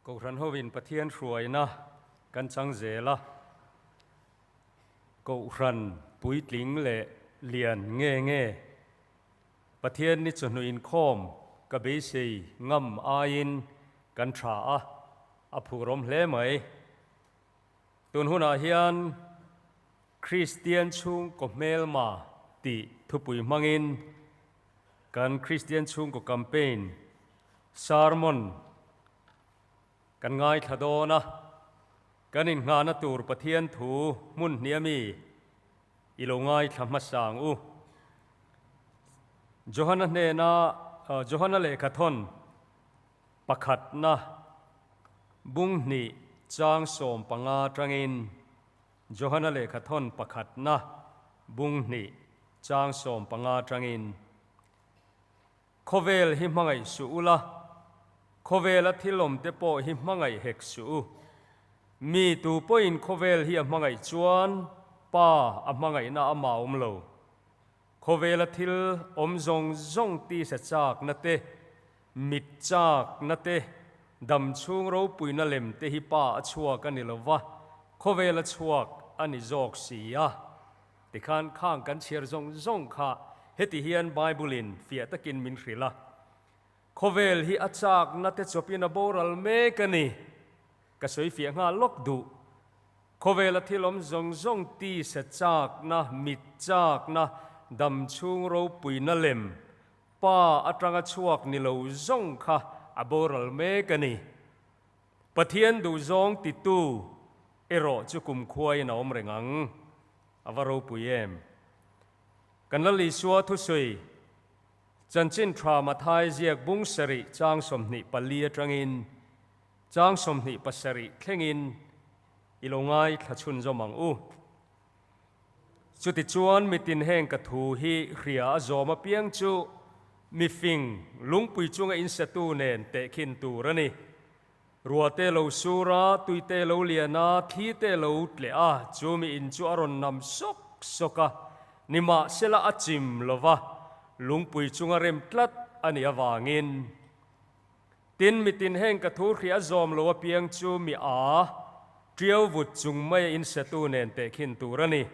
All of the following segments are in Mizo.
Kohhran hovin Pathian hruaina kan chang zel a, Kohhran puitling leh lian nge nge Pathian ni chawhnu inkhawm ka beisei ngam aiin kan tha a, a phurawm hle mai. Tun hunah hian Kristian chhungkaw hmelma tih thupui hmangin kan Kristian chhungkaw campaign sermon kan ngaithla dawn a, kan innghahna tur Pathian thu hmun hnih ami i lo ngaithla hmasa ang u. Johana hnena Johana lehkhathawn pakhatna bung hnih chang 15 atangin Johana lehkhathawn pakhatna bung hnih chang 15 atangin Khawvel hi hmangaih suh ula, khawvela thil awmte pawh hi hmangaih hek suh u. Mi tu pawhin khawvel hi a hmangaih chuan Pa a hmangaihna a mah awm lo. Khawvela thil awm zawng zawng tisa chakna te, mit chakna te, dam chhung ropuina lem te hi Pa a chhuak a ni lo va, khawvela chhuak a ni zawk si a. Tikhan khang kan chhiar zawng zawng kha heti hian Bible-in fiah takin min hrilh a, Khawvel hi a chakna te chawpin a boral mek a ni. Ka sawi fiah nghal lawk duh. Khawvela thil awm zawng zawng tisa chakna, mit chakna, dam chhung ropuina lem, pa atanga chhuak ni lo zawng kha a boral mek a ni. Pathian duhzawng titu erawh chu kumkhuain a awm reng ang. A va ropui em! Kan Lal Isua thusawi Chanchin Tha Mathai ziak bung sarih chang 24 atangin chang 27 thlengin i lo ngaithla chhunzawm ang u. Chutichuan mitin heng ka thu hi hria a zawm apiang chu mifing lungpui chunga insatu nen tehkhin tur a ni. Ruate lo sur a, tuite lo lian a, thlite lo tleh a, chu mi in chu a rawn nam sawk sawk a, nimahsela a chim lo va, lungpui chunga rem tlat a nih avangin. Tin, mitin heng ka thu hria zawm lo apiang chu mi a, tiau vut chung maia insetu nen tehkhin tur a ni.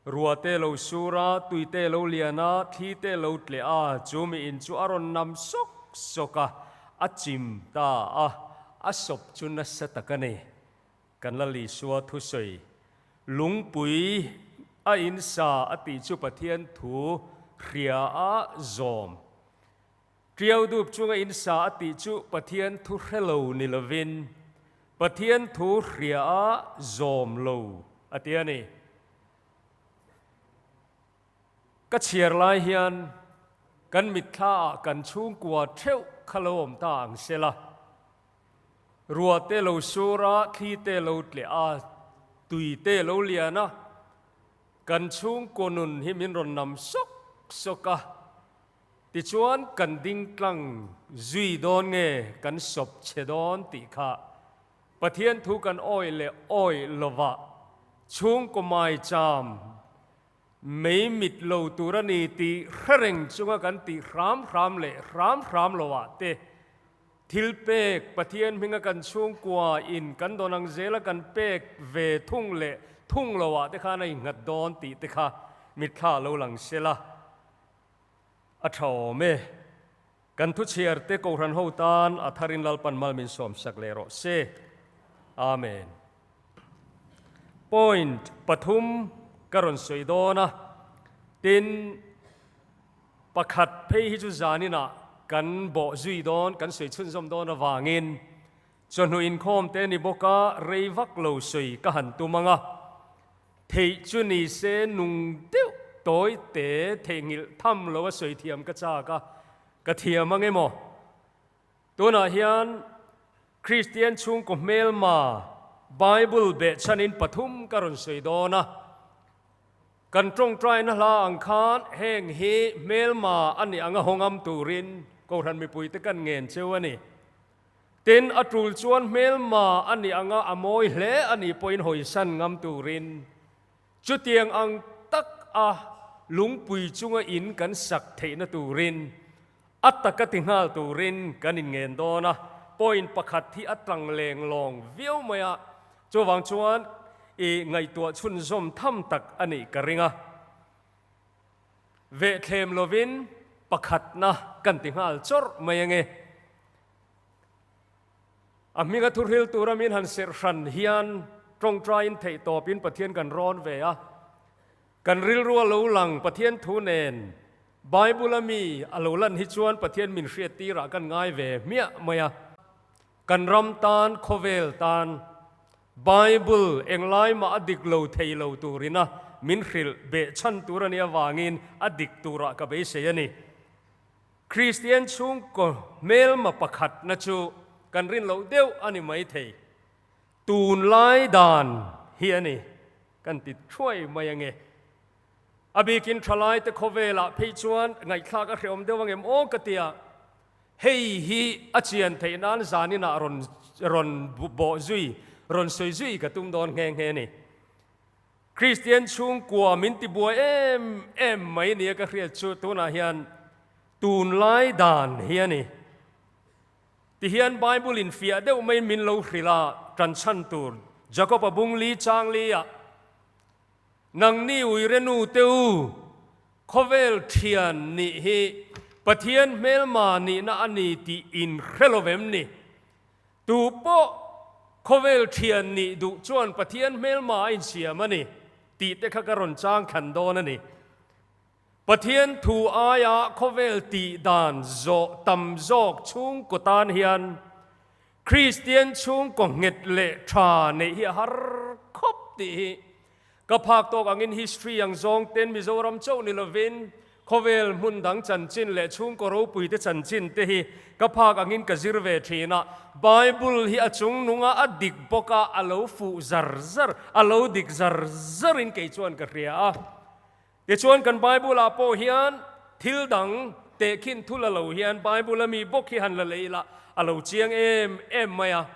Ruate lo sur a, tuite lo lian a, thlite lo tleh a, chu mi in chu a rawn nam sawk sawk a, a chim ta a, a sawp chu nasa tak a ni. Kan Lal Isua thusawi, Lungpui a in sa a tih chu Pathian thu hria a zawm. Tiau dup chunga in sa a tih chu Pathian thu hre lo ni lovin, Pathian thu hria a zawm lo a ti a ni. Ka chhiar lai hian kan mitthla ah kan chhungkua theuh kha lo awm ta ang se la, ruah te lo sur a, thli te lo tleh a, tui te lo lian a, kan chhungkua nun hi min rawn nam sawk sawk a, tichuan kan ding tlang zui dawn nge kan sawp chhe dawn tih kha Pathian thu kan awih leh awih lovah chhungkaw maicham mei mit lo tur a ni tih hre reng chunga kan tih hram hram leh hram hram lovah te thil pek Pathian hminga kan chhungkua in kan dawn ang zela kan pek ve thung leh thung lovah te khan a innghat dawn tih te kha mitthla lo lang sela a tha awm e. Kan thuchhiar te Kohhran ho tan a tharin Lalpan mal min sawmsak leh rawh se. Amen. Point pathum ka rawn sawi dawn a, tin pakhat phei hi chu zaninah kan bawh zui dawn, kan sawi chhunzawm dawn avangin chawhnu inkhawm te ni bawk a, rei vak lo sawi ka han tum ang a. Theih chu ni se nung deuh tawi te theihnghilh tham lo a sawi thiam ka chak a, ka thiam ang emaw? Tunah hian Kristian chhungkaw hmelma Bible behchhanin pathum ka rawn sawi dawn a, kan tawngtaina hla ang khan heng hi hmelma a nih anga hawngam turin Kohhran mipuite kan ngen cheu a ni. Tin, a tul chuan hmelma a nih anga a mawi hle a nih pawhin hawisan ngam turin chutiang ang tak a lungpui chunga in kan sak theihna turin a taka ti nghal turin kan inngen dawn a. Point pakhat hi a tlang leng lawng viau mai a, chuvang chuan i ngaihtuah chhunzawm tham tak a nih ka ring a. Vehthlem lovin pakhatna kan ti nghal chawrh mai ange. A hminga thuhril tura min han serh hran hian tawngtaiin theihtawpin Pathian kan rawn ve a. Kan rilru a lo lang Pathian thu nen Bible a mi a lo lan hi chuan Pathian min hriat tirah kan ngai ve hmiah mai a. Kan ram tan, khawvel tan Bible englai mah a dik lo thei lo turina min hrilh beh chhan tur a nih avangin a dik turah ka beisei a ni. Kristian chhungkaw hmelma pakhatna chu kan rin loh deuh a ni maithei. Tunlai dan hi a ni kan ti thuai mai ange. A bikin thalaite khawvelah phei chuan ngaihthlak a hrehawm deuh angem aw ka tia, hei hi a chian theih nan zaninah rawn rawn bawh zui, rawn sawi zui ka tum dawn nghe nghe a ni. Kristian chhungkua min ti buai em em mai nia ka hriat chu tunah hian tunlai dan hi a ni. Tihian Bible in fiah deuh mai min lo hrilh a, ṭan chhan tur Jakob-a bung li chang li ah, Nangni uire nu te u, khawvel ṭhian nih hi Pathian hmelma nihna a ni tih in hre lo vem ni? Tu pawh khawvel ṭhian nih duh chuan Pathian hmelma a insiam a ni tih te kha ka rawn chang thlan dawn a ni. Pathian thu aia khawvel tih dan zawh tam zawk chhungkaw tan hian Kristian chhungkaw nghet leh tha neih hi a har khawp tih hi ka phak tawk angin history ang zawng ten Mizoram chauh ni lovin khawvel hmun dang chanchin leh chhungkaw ropui te chanchin te hi ka phak angin ka zir ve thin a, Bible hi a chung nunga a dik bawk a, a lo fuh zar zar, a lo dik zar zarin kei chuan ka hria a. Tichuan kan Bible ah pawh hian thil dang tehkhin thu la lo hian Bible a mi bawk hi han la leh ila a lo chiang em em mai a.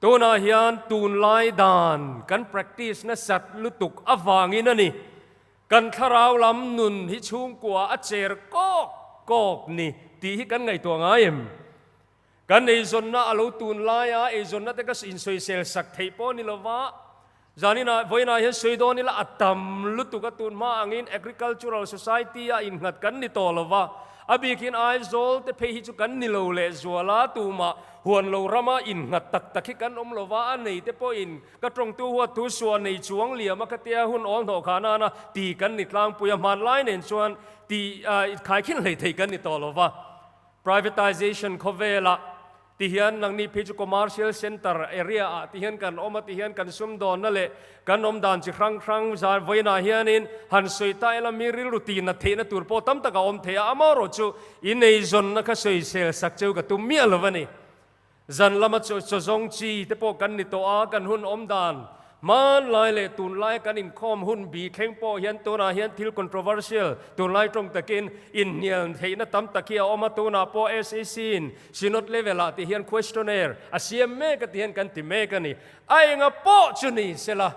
Tunah hian tunlai dan kan practice nasat lutuk avangin a ni. Kan thlarau lam nun hi chhungkua a cher kawk kawk ni tih hi kan ngaihtuah ngai em? Kan eizawnna a lo tunlai a, eizawnna te ka insawisel sak theih pawh ni lova, zaninah vawiinah hian sawi dawn ila a tam lutuk a, tun hma angin Agricultural Society a innghat kan ni tawh lova, a bikin Aizawl te phei hi chu kan ni lo leh zual a, tumah huan lo rama innghat tak tak hi kan awm lova, a nei te pawhin ka tawngtu huat thu suah nei chuang liam a ka tia hun awl hnawh khah nana ti kan ni tlangpui a, hmanlai nen chuan ti khaikhin hleithei kan ni tawh lova. Privatization khawvelah ti hian nangni phei chu commercial centre area ah ti hian kan awm a ti hian kan sumdawnna leh kan awm dan chi hrang hrang zan vawiinah hianin han sawi ta ila mi rilru tihna theihna tur pawh tam tak a awm thei a, amaherawh chu ineizawnna kha sawisel sak cheu ka tum miah lo a ni. Zan lama chaw zawng chi te pawh kan ni tawh a, kan hun awm dan hmanlai leh tunlai kan inkhawm hun bi thleng pawh hian tunah hian thil controversial tunlai tawng takin inhnial theihna tam tak hi a awm a, tunah pawh SEC in Synod level ah ti hian questionnaire a siam mek a ti hian kan ti mek a ni. A enga pawh chu ni sela.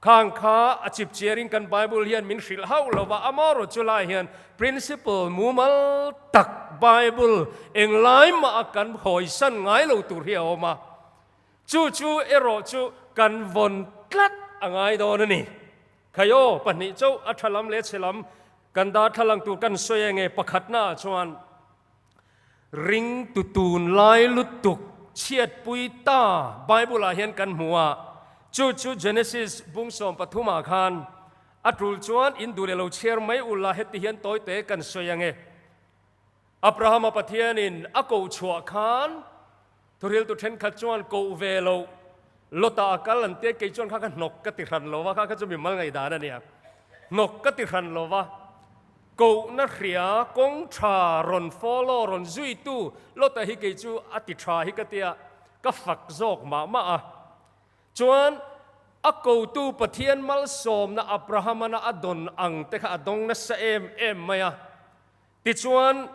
Khang kha a chip chiarin kan Bible hian min hrilh hauh lo va, amaherawh chu lai hian principle mumal tak Bible englai mah a kan hawisan ngai lo tur hi a awm a, chu chu erawh chu kan vawn tlat a ngai dawn a ni. Khai aw, pahnih chauh a tha lam leh chhe lam kan darthlalang tur kan sawi enge pakhatna ah chuan Ringtu tunlai lutuk chhiatpui ta Bible ah hian kan hmu a, chu chu Genesis bung 13 ah khan a tul chuan in duh leh lo chhiar mai ula heti hian tawite kan sawi ange. Abrahama Pathianin a koh chhuah khan thuriltu thenkhat chuan koh ve loh Lota a kal an tia kei chuan kha kha hnawk ka ti hran lo va, kha kha chu mimal ngaihdan a nia, hnawk ka ti hran lo va. Kohna hria kawng tha rawn follow rawn zuitu Lota hi kei chu a ti tha hi ka tia ka fak zawk mah mah a. Chuan a kotu Pathian malsawmna Abrahamana a dawn ang te kha a dawng nasa em em mai a. Tichuan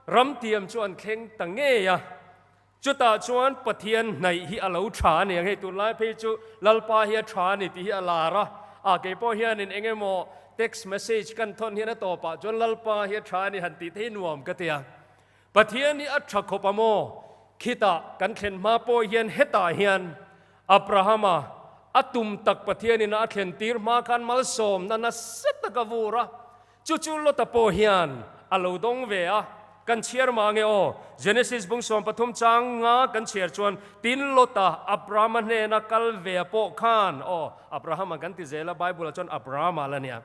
ramtiam chu an thleng ta ngei a. Chutah chuan Pathian hnaih hi a lo tha a ni ang, hei tunlai phei chu Lalpa hi a tha a ni tih hi a lar a, a kei pawh hianin eng emaw text message kan thawn hian a tawpah chuan Lalpa hi a tha a ni han tih te hi nuam ka ti a. Pathian hi a tha khawp a maw? Khitah kan thlen hma pawh hian hetah hian Abrahama a tum tak Pathianin a thlen tir hma khan malsawmna nasa tak a vur a, chu chu Lota pawh hian a lo dawng ve a. Kan chhiar mah nge aw? Genesis bung 13 chang nga kan chhiar chuan, Tin Lota Abrahama hnena kal ve a pawh khan, aw, Abrahama kan ti zel a, Bible-ah chuan Abrahama la nia.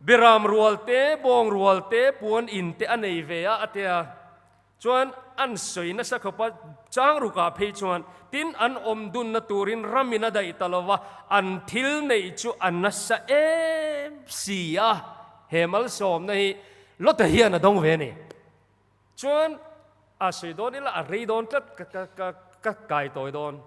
Biram rual te, bawng rual te, puan in te a nei ve a, a tia. Chuan an sawi nasa khawp a, chang rukah phei chuan tin an awm dunna turin ramin a daih ta lo va, an thil neih chu a nasa em si a, he malsawmna hi Lota hian a dawng ve a ni. Chuan a sawi dawn ila a rei dawn tlat, ka ka ka ka kai tawi dawn.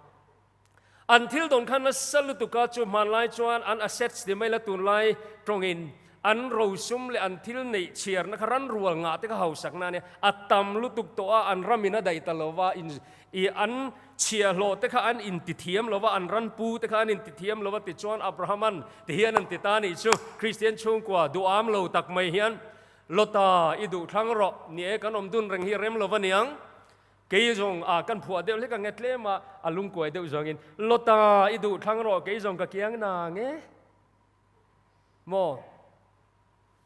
An thil dawn kha nasa lutuk a, chu hmanlai chuan an assets ti mai la tunlai tawngin an rosum leh an thil neih chhiarna kha ran rual ngah te kha hausakna a nia, a tam lutuk tawh a, an ramin a daih ta lo va, in i an chhiahhlawh te kha an intithiam lo va, an ran pu te kha an intithiam lo va tichuan Abrahaman ti hian an ti ta a nih chu, Kristian chhungkua duham lo tak mai hian Lota i duh thlang rawh, ni e kan awm dun reng hi rem lo va niang. Kei zawng a kan phuah deuh hlek ang e tlem a, a lungkuai deuh zawngin, Lota, i duh thlang rawh, kei zawng ka kiang nang e. Maw?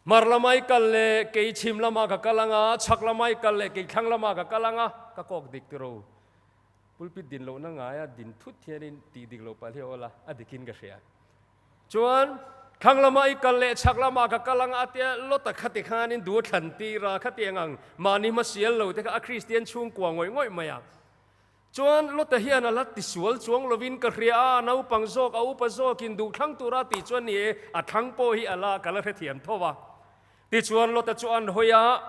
Hmar lama i kal leh kei chhim lama ka kal ang a, chhak lama i kal leh kei thlang lama ka kal ang a, ka kawk dik tiro. Pulpit din lohna ngaia din thut hianin tih dik loh palh hi a awl a, a dikin ka hria. Chuan, thlang lama i kal leh chhak lamah ka kal ang a tia Lota khati khanin du a thlan tir a, khatiang ang mahni hmasial lo te kha a Kristian chhungkua ngawih ngawih mai a. Chuan, Lota hian a la tisual chuang lovin ka hria a, naupang zawk a upa zawkin duh thlang tura tih chuan ni e, a thlang pawh hi a la ka la hrethiam tho va. Tichuan, Lota chu an hawi a,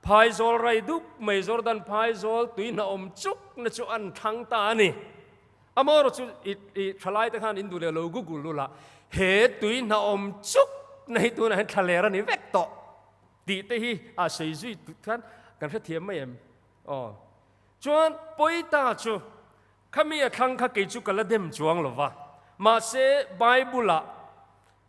phaizawl rai dup mai Jordan phaizawl tui hnawm chukna chu an thlang ta a ni. Amaherawh chu i i thalai te khan in duh leh lo Google ula he tui hna awm chuk na hi tunah hian thlaler a ni vek tawh tih te hi a sawi zui tut khan kan hrethiam mai em? Aw. Chuan Pawita chu khami a thlang kha kei chu ka la dem chuang lo va, mahse Bible ah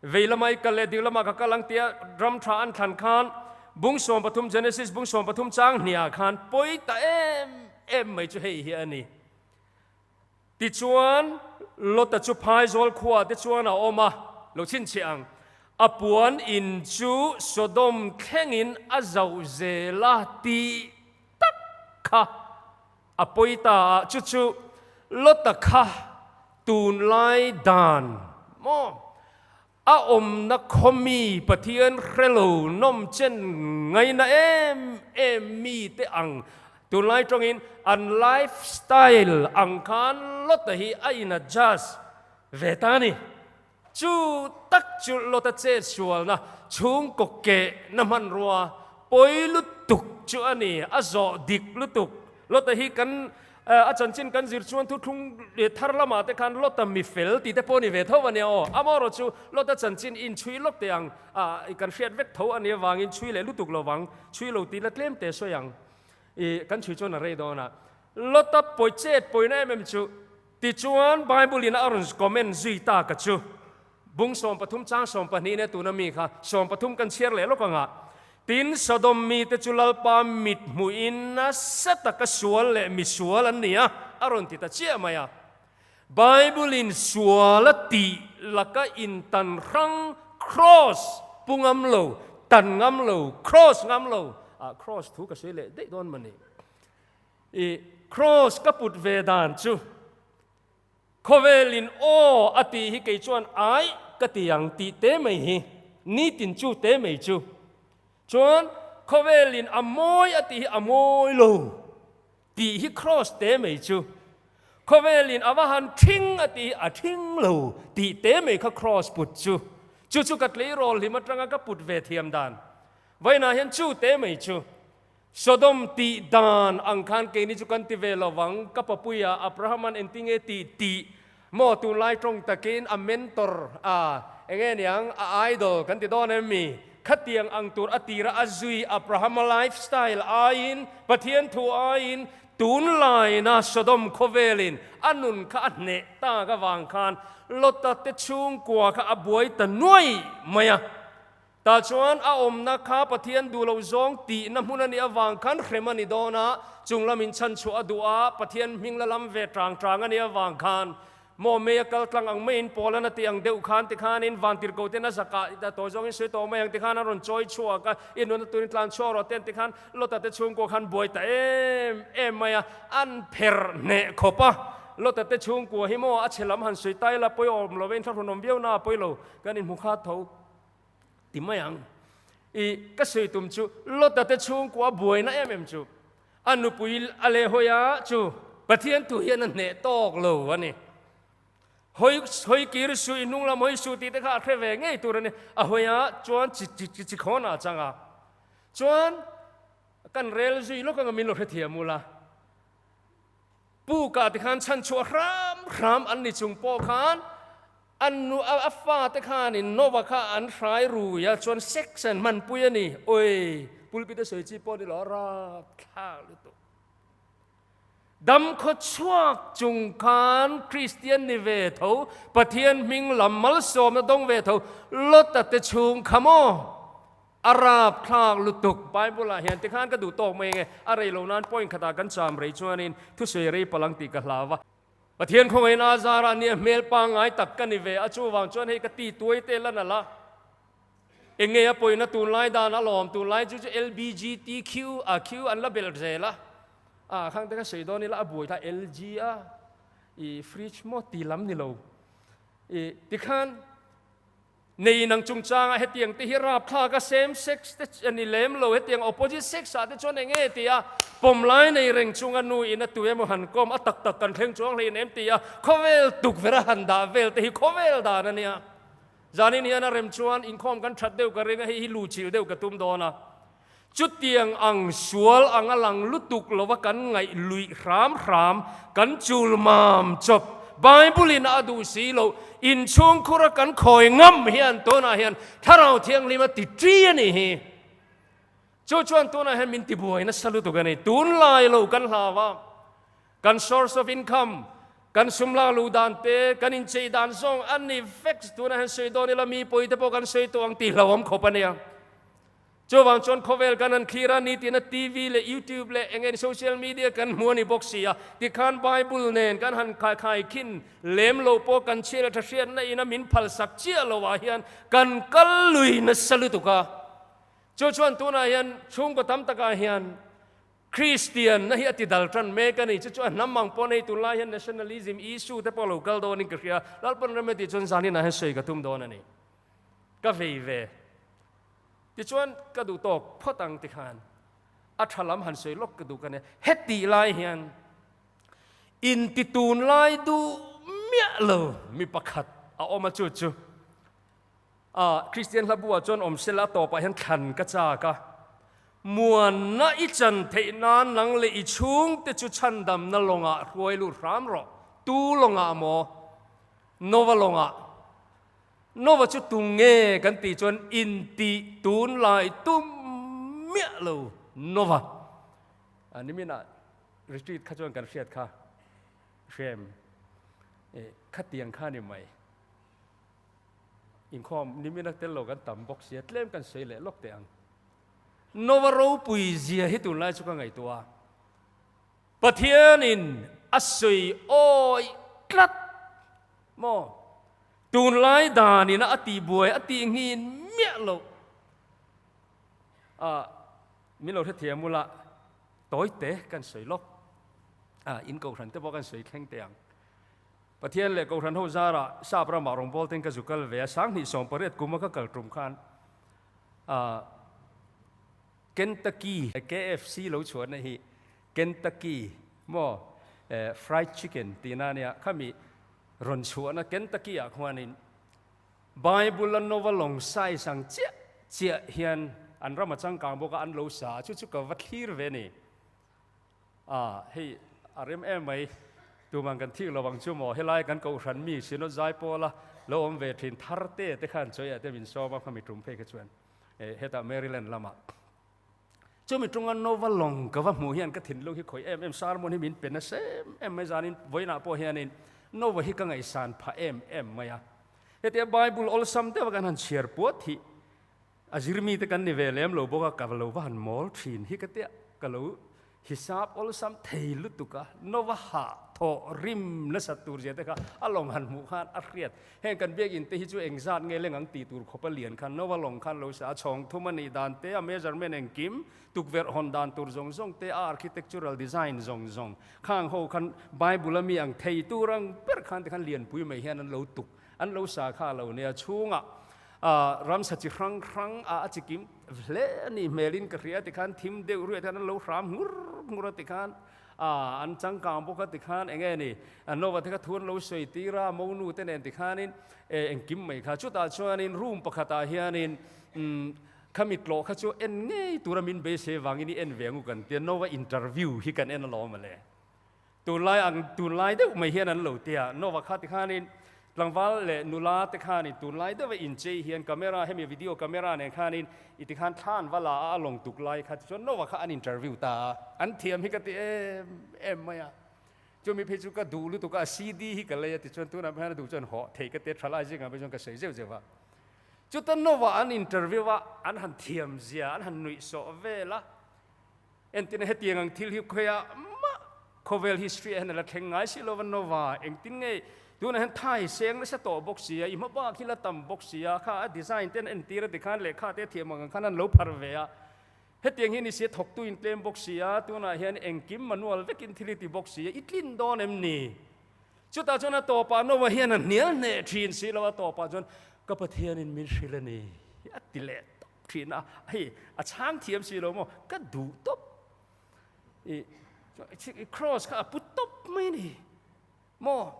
vei lama i kal leh ding lama ka kal ang tia ram tha an thlan khan bung 13 Genesis bung 13 chang hniah khan Pawita em em mai chu hei hi a ni. Tichuan, Lota chu phaizawl khuaah te chuan a awm a, lo chhinchhiah ang. A puan in chu Sodom thlengin a zauh zel a tih tak kha a pawi ta a, chu chu Lota kha tunlai dan maw? A awmna khawmi Pathian hrelo nawm chen ngaina em em mite ang tunlai tawngin an life style ang khan Lota hi a in adjust ve ta a ni. Chu tak chu Lota chet sualna chhungkaw kehna hmanrua pawi lutuk chu a ni, a zawh dik lutuk. Lota hi kan A chanchin kan zir chuan thuthlung thar lamah te khan Lota mi fel tih te pawh a ni ve tho a nia aw. Amaherawh chu Lota chanchin inchhui lawk teh ang a, kan hriat vek tho a nih avangin chhui leh lutuk lo vang, chhui lo tih la tlem te sawi ang. I kan chhui chuan a rei dawn a. Lota pawi chet pawina em em chu tichuan Bible in a rawn comment zui ta ka chu. Bung 13 chang 12 nia tuna mi kha 13 kan chhiar leh lawk anga, Tin, Sodom mite chu Lalpa mit hmuhin nasa taka sual leh misual an ni a, a rawn ti ta chiah mai a. Bible-in sual a tih laka intan hrang, cross, pu ngam lo, tan ngam lo, cross ngam lo, ah cross thu ka sawi leh daih dawn mawni. I cross ka put ve dan chu Khawvelin aw a tih hi kei chuan ai ka ti ang tih te mai hi, nitin chu te mai chu. Chuan khawvelin a mawi a tih hi a mawi lo tih hi cross te mai chu. Khawvelin a va han ṭhing a tih hi a ṭhing lo tih te mai kha cross put chu. Chu chu ka tleirawl hlim aṭanga ka put ve thiam dan. Vawiinah hian chu te mai chu. Sodom tih dan ang khan keini chu kan ti ve lo vang, ka papuia Abraham-a'n engtinge tih tih maw tunlai tawng takin a mentor a enge niang a idol kan ti dawn em mi? Khatiang ang tur a tira a zui Abraham-a lifestyle aiin Pathian thu aiin tunlaina Sodom khawvelin a nun kha a hneh tak avang khan Lota te chhungkua kha a buai ta nuai mai a. Tah chuan a awmna kha Pathian duh loh zawng tihna hmun a nih avang khan hrem a ni dawn a, chung lamin chhanchhuah a duh a, Pathian hming la lam ve tang tang a nih avang khan maw mei a kal tlang ang maiin Paula'n a tih ang deuh khan tikhanin vantirhkoh ten a zakah tawi zawngin sawi tawh mai ang tikhan a rawn chawi chhuak a, i nunna turin tlan chhuak rawh ten tikhan Lota te chhungkua khan buai ta em em mai a, an pherh hneh khawp a, Lota te chhungkua hi maw a chhe lam han sawi ta ila pawi awm lo vein thlahrun awm viau na a pawi lo, kan inhmu kha tho ti mai ang. I ka sawi tum chu Lota te chhungkua buaina em em chu a nupui a leh hawi a chu Pathian thu hian a hneh tawk lo a ni. Hawi hawi kir suh i hnung lam hawi suh tih te kha a hre ve ngei tur a ni. A hawi a chuan chi chi chi chi khawn ah a chang a. Chuan kan rel zui lawk anga min lo hrethiam ula. Pukah te khan chhanchhuah hram hram an ni chung pawh khan an nu a fate khanin Nova kha an hrai rui a chuan sex an hmanpui a ni. Oi, pulpit a sawi chi pawh ni lo a rapthlak lutuk. Dam khaw chhuak chung khan Kristian ni ve tho, Pathian hming lam malsawmna dawng ve tho, Lota te chhung kha maw? A rapthlak lutuk. Bible ah hian tikhan ka duh tawk mai nge, a rei lo nan point khatah kan cham rei chuanin thusawi rei palh ang tih ka hlau a. Pathian khawngaihna a zarah nia hmel pangngai tak ka ni ve a, chuvang chuan hei ka ti tuai te la nalh a. Eng nge a pawina tunlai dan a lawm, tunlai chu chu LBGTQ a Q an la belh zel a, a khang te kha sawi dawn ila a buai tha LG a i fridge maw ti lam ni lo i tikhan Nei nang chungchangah hetiang te hi rapthlak a, same sex te a ni lem lo, hetiang opposite sex ah te chuan eng nge ti a, pawm lai nei reng chunga nu in a tu emaw han kawm a tak tak kan thleng chuang hlein em ti a, khawvel tukverh a han dah vel te hi khawvel dan a nia. Zanin hian a rem chuan inkhawm kan that deuh ka ring a, hei hi luchilh deuh ka tum dawn a. Chutiang ang sual ang a lang lutuk lova kan ngaih luih hram hram, kan chul mam chawp, Bible-in a duh si loh, inchhungkhura kan khawi ngam hian tunah hian Thlarau Thianghlim a ti ṭi a nih hi. Chu chuan tunah hian min tibuai nasa lutuk a ni. Tunlai lo kan hlau a, kan source of income, kan sum lak luh dan te, kan inchei dan zawng a ni vek. Tunah hian sawi dawn ila mi pawite pawh kan sawi tawh ang tih hlauhawm khawp a nia. Chuvang chuan khawvel kan han thlir a, nitina TV leh YouTube leh eng eng social media kan hmu a ni bawk si a, tikhan Bible nen kan han khaikhin lem lo pawh kan chhiat a tha hriatna ina min phalsak chiah lo ah hian kan kal lui nasa lutuk a. Chu chuan tunah hian chhungkaw tam takah hian Kristian na hi a ti dal tan mek a ni. Chu chu a hnam ang pawh nei tunlai hian nationalism issue te pawh lo kal dawnin ka hria. Lalpan rem e tih chuan zaninah hian sawi ka tum dawn a ni. Ka vei ve. Tichuan, ka duh tawk phawt ang tikhan a tha lam han sawi lawk ka duh ka nia. Hetih lai hian inti tunlai duh miah lo mi pakhat a awm a, chu chu a Kristian hla buah chuan awm sela a tawpah hian thlan ka chak a, Muanna i chan theih nan nang leh i chhungte chu chhandamna lawngah hruai lut hram rawh. Tu lawngah maw? Nova lawngah. Nova chu tu nge kan tih chuan intih tunlai tum miah lo Nova. A niminah retreat kha chuan kan hriat kha hrem e khatiang kha ni mai. Inkhawm nimina tel lo kan tam bawk sia tlem kan sawi leh lawk teh ang. Nova ropui zia hi tunlai chu ka ngaihtuah a. Pathianin a sawi awi tlat maw? Tunlai danin a tihbuai a tih nghin miah loh a, min lo hrethiam ula, tawi te kan sawi lawk a, in kohhran te pawh kan sawi thleng teh ang. Pathian leh kohhran ho zarah sap ramah rawngbâwl ten ka zu kal ve a, 2018 kuma ka kal tum khan a, Kentucky KFC lo chhuahna hi Kentucky maw fried chicken tihna a nia, khami rawn chhuahna Kentucky ah khuanin Bible a Nova lawng size ang chiah chiah hian an ram a changkang bawk a, an lo sa a, chu chu ka va thlir ve a ni. A, hei a rem em mai, tumah kan thik lo ang chu maw, helai kan kohhran mi Synod Zaipawl a lo awm ve thin thar te te khan chawiah te min sawm a, khami tum phei kha chuan hetah Maryland lamah. Chumi tunga Nova lawng ka va hmuh hian ka thinlung hi khawih em em, sermon hi min pe nasa em em mai zanin vawiinah pawh hianin Nova hi ka ngaihsan phah em em mai a. Hetia Bible awlsam deuha kan han chhiar puat hi A zirmi te kan ni ve lem lo bawk a, ka lo va han mawl thin hi ka tia, ka lo hisap awlsam thei lutuk a, Nova hah thawh rim nasat tur zia te kha a lawng han hmuh khan a hriat. Heng kan biakinn te hi chu engzat nge leng ang tih tur khawpa lian khan Nova lawng khan lo sa a, chhawng thum a nih dan te, a measurement engkim, tukverh hawn dan tur zawng zawng te, a architectural design zawng zawng khang ho khan Bible a mi ang thei tur ang ber khan te khan lianpui mai hian an lo tuk An lo sa kha lo nia chhungah ramsa chi hrang hrang a a chikim hle a nih hmelin ka hria tikhan thim deuh ruih tikhan an lo hram ngur ngur a tikhan an changkang bawk a tikhan eng nge ni Nova te kha thu an lo sawi tir a monu te nen tikhanin engkim mai kha chutah chuanin room pakhatah hianin khami tlawh kha chu en ngei tura min beisei vangin i en ve ang u kan tia Nova interview hi kan en alawm ale. Tunlai ang tunlai deuh mai hian an lo ti a, Nova kha tikhanin tlangval leh nula te khanin tunlai deuha inchei hian camera hemi video camera nen khanin i tikhan thla an va la a, a lawng tuk lai kha tichuan Nova kha an interview ta a, an thiam hi ka ti em em mai a, chumi phei chu ka duh lutuk a, a CD hi ka lei a tichuan tunah hian a duh chuan hawh thei ka ti a, thalai zingah phei chuan ka sawi zeuh zeuh a. Chuta Nova an interview a, an han thiam zia, an han nuihsawh vel a. Entina hetiang ang thil hi khawiah mah khawvel history ah hian a la thleng ngai si lova Nova engtin nge tunah hian thai seng nasa tawh bawk si a, i hma bak hi la tam bawk si a, kha a design te an entir a tikhan lehkha te a thiam ang ang khan an lo phar ve a, hetiang hi ni si a thawktu in tlem bawk si a, tunah hian engkim manual vekin thil i ti bawk si a, i tlin dawn em ni? Chutah chuan a tawpah Nova hian a hnial hneh thin si lo, a tawpah chuan ka Pathianin min hrilh a ni a ti leh tawp thin a, hei a chhang thiam si lo maw, ka duh tawp i cross kha a pu tawp mai a ni maw,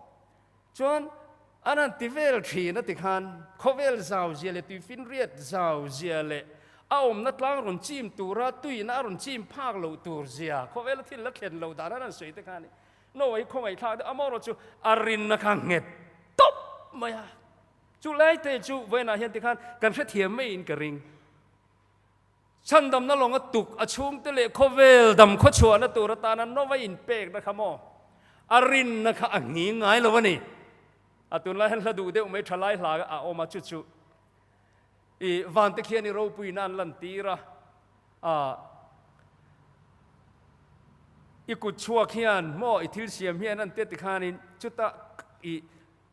chuan an han ti vel thin a ti khan khawvel zau zia leh tuifinriat zau zia leh a awmna tlang rawn chim tura tuina a rawn chim phak loh tur zia khawvela thil la thlen loh dan an han sawi te khan Noah hi khawngaih thlak deuh amaherawh chu a rinna kha nghet tawp mai a. Chu lai te chu vawiinah hian tikhan kan hrethiam maiin ka ring. Chhandamna lawnga tuk a chhungte leh khawvel dam khawchhuahna tur atana Noah inpekna kha maw a rinna kha a nghing ngai lo a ni. A tunlai hian hla duh deuh mai tha lai hla a awm a chu chu i vante khian i ropuina an lantir a. A, i kut chhuak hian maw i thil siam hian an tia tikhanin chutah i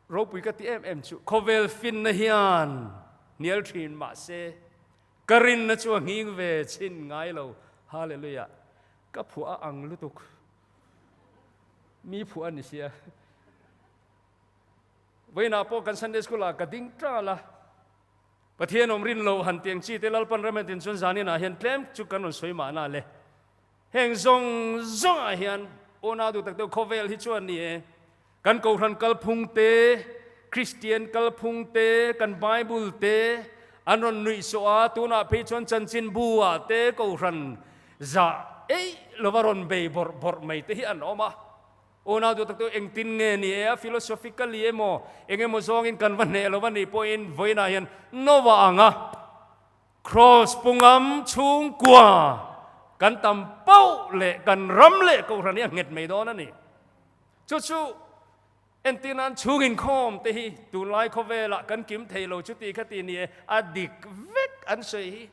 ropui ka ti em em chu khawvel finna hian hnial thin mahse ka rinna chu a nghing ve chhin ngai lo. Hallelujah. Ka phuah a ang lutuk. Mi phuah a ni sia. Vawiinah pawh kan Sunday School ah ka ding tal a. Pathian awm rin loh han tiang chi te Lalpan ram entin chuan zanin ah hian tlem chu kan rawn sawi mahna le. Heng zawng zawng ah hian unau duh tak deuh khawvel hi chuan ni e, kan Kohhran kalphung te, Kristian kalphung te, kan Bible te an rawn nuih sawh a, tunah phei chuan chanchinbu ah te Kohhran zah eih lova rawn bei bawrh bawrh mai te hi an awm a. Unau duh taktu engtin nge ni e a philosophically emaw eng emaw zawngin kan va hneh lo a nih pawhin vawiinah hian Nova anga Cross pungam chhungkua kan tam pauh leh kan ram leh kohhran hi a nghet mai dawn a ni. Chu chu entir nan chhung inkhawm te hi tunlai khawvelah kan kim thei lo chuti kha ti ni e a dik vek an sawi hi.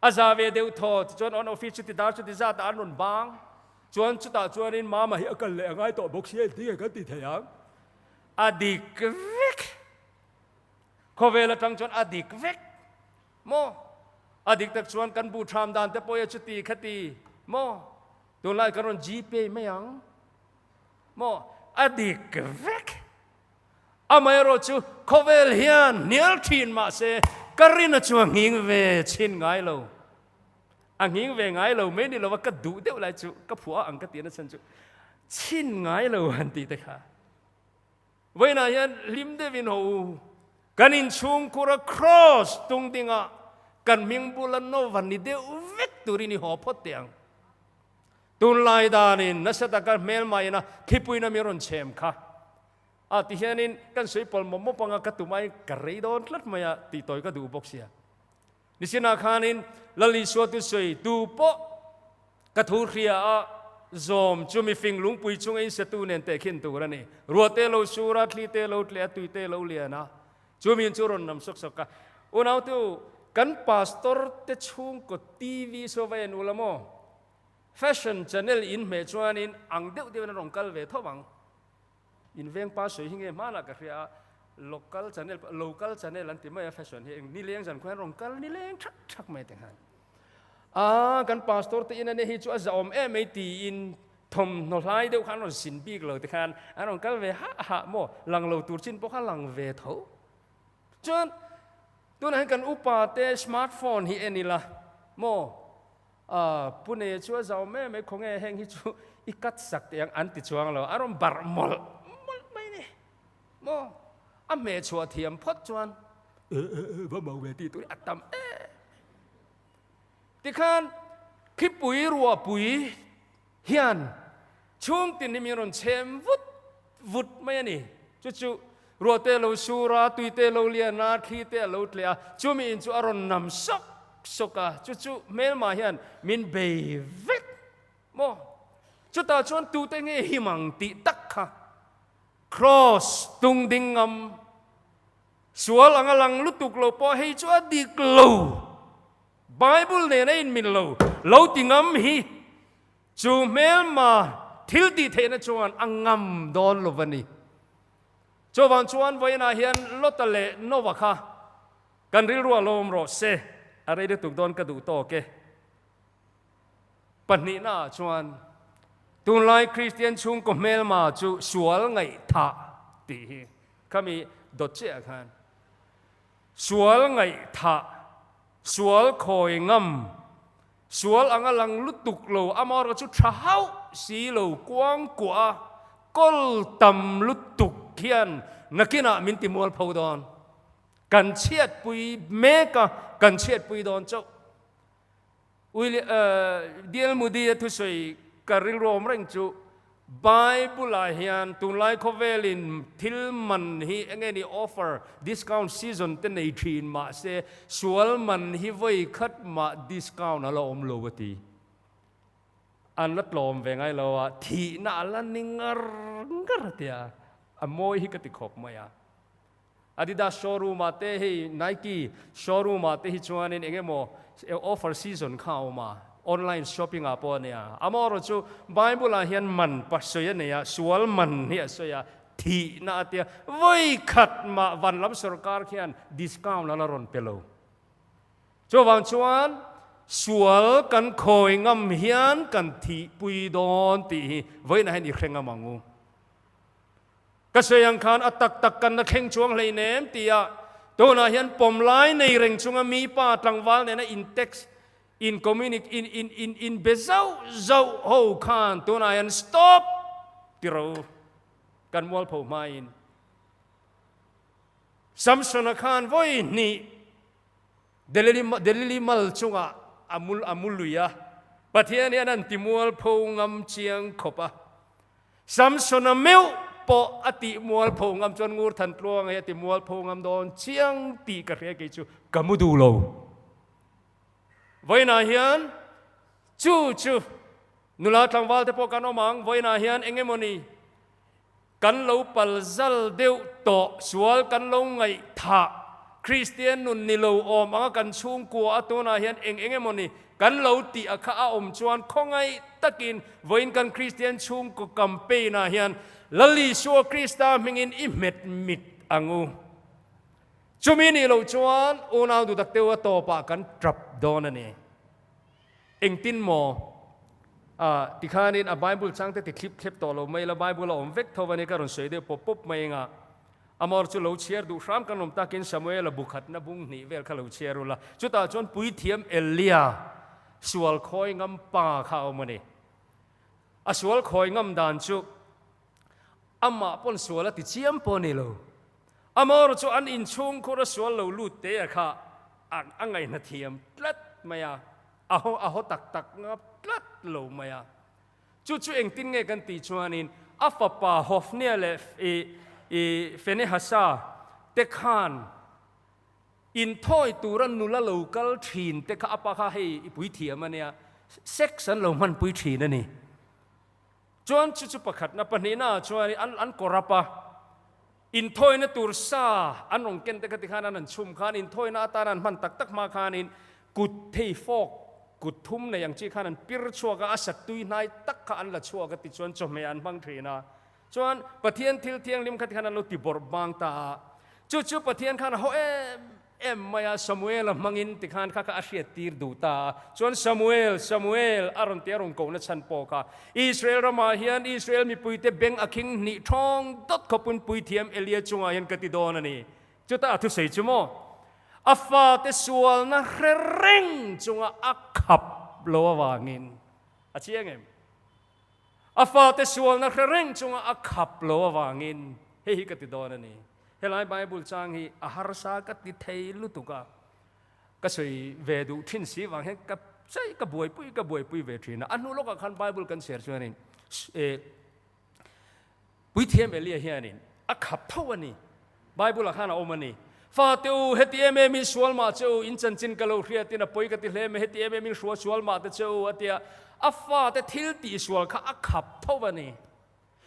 A za ve deuh thaw tichuan on office chuti dar chuti zat ah an rawn bang chuan chutah chuanin mama hi a kal leh a ngai tawh bawk sia engtin nge kan ti thei ang a dik vek khawvel atang chuan a dik vek maw a dik tak chuan kan bu tham dan te pawh hi chuti khati maw tunlai kan rawn gpay mai ang maw a dik vek. Amaherawh chu khawvel hian hnial thin mah se ka rina chu a nghing ve chhin ngai lo. A nghing ve ngai lo mai ni lova ka duh deuh lai chu ka phuah ang ka tih na chhan chu chhin ngai lo han tih te kha. Vawiinah hian hlim deuhin haw u, kan inchhungkhur a cross tung dingah kan hming bula Nova ni deuh vek turin i haw phawt teh ang. Tunlai danin nasa taka hmelmaina thlipuina mi rawn chhem kha. A ti hianin kan sawi pawl mawp mawp anga ka tum aiin ka rei dawn tlat mai a tih tawi ka duh bawk sia. Nisinah khanin Lal Isua tu sawi tu pawh ka thu hria a zawm chu mifing lungpui chunga insatu nen tehkhin tur a ni. Ruah te lo sur a, thli te lo tleh a, tui te lo lian a, chu min chu rawn nam sawk sawk a. Unautu. Kan pastor te chhungkaw TV saw va en ula maw? Fashion channel in hmeh chuanin ang deuh deuhin a rawn kal ve tho ang. In veng pa sawi hi nge hmanah ka hria a, local channel local channel an ti mai a fashion hi eng nileng zan khuan rawn kal nileng thak thak mai te khan. A kan pastor te in ania hi chu a zahawm em mai tiin thawmhnaw hlai deuh khan rawn sin bik lo te khan an rawn kal ve hah hah maw lang lo tur chin pawh kha lang ve tho. Chuan tunah hian kan upa te smartphone hi en ila maw A, Pu Neia chu a zau mai mai, khawnge heng hi chu i cut sak teh ang an ti chuang lo, a rawn barh mawlh mawlh mai ni maw? A hmeh chhuah thiam phawt chuan e e e va mau ve tih tur hi a tam em. Tikhan khipui ruahpui hian chhungtin hi min rawn chhem vut vut mai a ni. Chu chu ruahte a lo sur a, tuite a lo lian a, thlite a lo tleh a, chumi in chu a rawn nam sawk sawk a, chu chu hmelmah hian min bei vek maw? Chutah chuan tute nge him ang tih tak kha Kraws tung ding ngam, sual anga lang lutuk lo pawh hei chu a dik lo, Bible nen a inmil lo, lo ti ngam hi Chu hmelma thil tih theihna chuan a ngam dawn lo va ni. Chuvang chuan vawiinah hian Lota leh Noah kha kan rilru a lawm rawh se, a rei lutuk dawn ka duh tawk e. Pahnihnaah chuan tunlai Kristian chhungkaw hmelma chu sual ngaihthah tih hi khami dawt chiah khan sual ngaihthah, sual khawi ngam, Sual anga lang lutuk lo, amaherawh chu tha hauh si lo, kuang kuah a kawl tam lutuk hian nakinah min ti mual pho dawn. Kan chhiatpui mek a, kan chhiatpui dawn chauh. William, DL Moody-a thusawi ka rilru awm reng chu, Bible-ah hian tunlai khawvelin thil man hi eng nge ni offer, discount season te nei thin mahse sual man hi vawi khat mah discount a la awm lo a ti. An la tlawm ve ngai lo a, thihna a la ni ngar ngar a tia, a mawi hi ka ti khawp mai a. Adidas showroom ah te hei Nike showroom ah te hi chuanin eng emaw offer season kha a awm a, online shopping ah pawh a nia. Amaherawh chu Bible ah hian man pa sawi a nei a, sual man hi a sawi a, thihna a tia, vawi khat mah van lam sorkar khian discount a la rawn pe lo. Chuvang chuan sual kan khawi ngam hian kan thihpui dawn tih hi vawiinah hian i hre ngam ang u. Ka sawi ang khan a tak tak kan la thleng chuang hleinem tia tunah hian pawm lai nei reng chunga mi pa tlangval nena in text, in communic, in in in in be zauh zauh ho khan tunah hian stop ti ro kan mualpho hmain Samsona khan vawi hnih Delili mal chungah a mul a mu lui a, Pathian hian an ti mualpho ngam chiang khawp a. Samsona meuh pawh a tih mualpho ngam chuan Ngur Than Tluang hi a ti mualpho ngam dawn chiang tih ka hria kei chu ka mu duh lo. Vawiinah hian chu chu nula tlangval te pawh kan awm ang, vawiinah hian eng emawni Kan lo palzal deuh tawh, sual kan lo ngaihthah, Kristian nun ni lo awm anga kan chhungkua a tunah hian eng eng emaw ni kan lo tih a kha a awm chuan khawngaih takin vawiin kan Kristian chhungkaw campaign ah hian Lal Isua Krista hmingin i hmet mit ang u. Chumi nih loh chuan unau duhtak teu a tawpah kan tap dawn a ni. Engtin maw? Ah, tikhanin a Bible changte ti thlip thlep tawh lo mai la, Bible a awm vek tho a ni, ka rawn sawi deuh pawp pawp mai anga. Amor chu lo chhiar duh hram kan awm takin Samuela bu khatna bung hnih vel kha lo chhiar ula, chutah chuan puithiam Elia sual khawi ngam pa kha a awm a ni. A sual khawi ngam dan chu amah pawn sual a ti chiam pawh a ni lo. Amor chu an inchhungkhur a sual lo lut te a kha a ngaihna thiam tlat mai a, a haw a haw tak tak ngap tlat lo mai a. Chu chu engtin nge kan tih chuanin a fapa Hofnia leh i i Fenehasa te khan inthawi tura nula lo kal thin te kha a pa kha hei i pui thiam a nia, sex an lo hmanpui thin a ni. Chuan chu chu pakhatna pahnihna ah chuan an an kawrap a. Inthawina tur sa an rawn ken te kha tikhan an han chhum khan inthawina atana an hman tak tak hma khanin kut thei fawk kut thum nei ang chi khan an pir chhuak a, a sat tui hnai tak kha an la chhuak a tichuan chawhmeh an hmang thin a. Chuan Pathian thil thianghlim kha tikhan an lo ti bawrh bang ta a, chu chu Pathian khan a haw em em mai a, Samuel-a hmangin tikhan kha kha a hriat tir duh ta a. Chuan Samuel, Samuel a rawn ti a rawn kohna chhan pawh kha Israel ramah hian Israel mipuite beng a khing hnih thawng dawt khawpin puithiam Elia chungah hian ka ti dawn a ni. Chutah a thusawi chu maw? A fate sualna hre reng chunga a khap lo avangin a chiang em? A fate sualna hre reng chunga a khap lo avangin hei hi ka ti dawn a ni. Helai Bible chang hi a harsa ka ti thei lutuk a, ka sawi ve duh thin si vang hian ka chai ka buaipui ka buaipui ve thin a. A hnu lawkah khan Bible kan chhiar chuanin eh Puithiam Elia hianin a khap tho a ni. Bible-ah khan a awm a ni. Fate u, heti em em in sual mah che u, in chanchin ka lo hriatin a pawi ka ti hle mai, heti em em in hrua sual mah te che u, a ti a. A fate thil tihsual kha a khap tho a ni.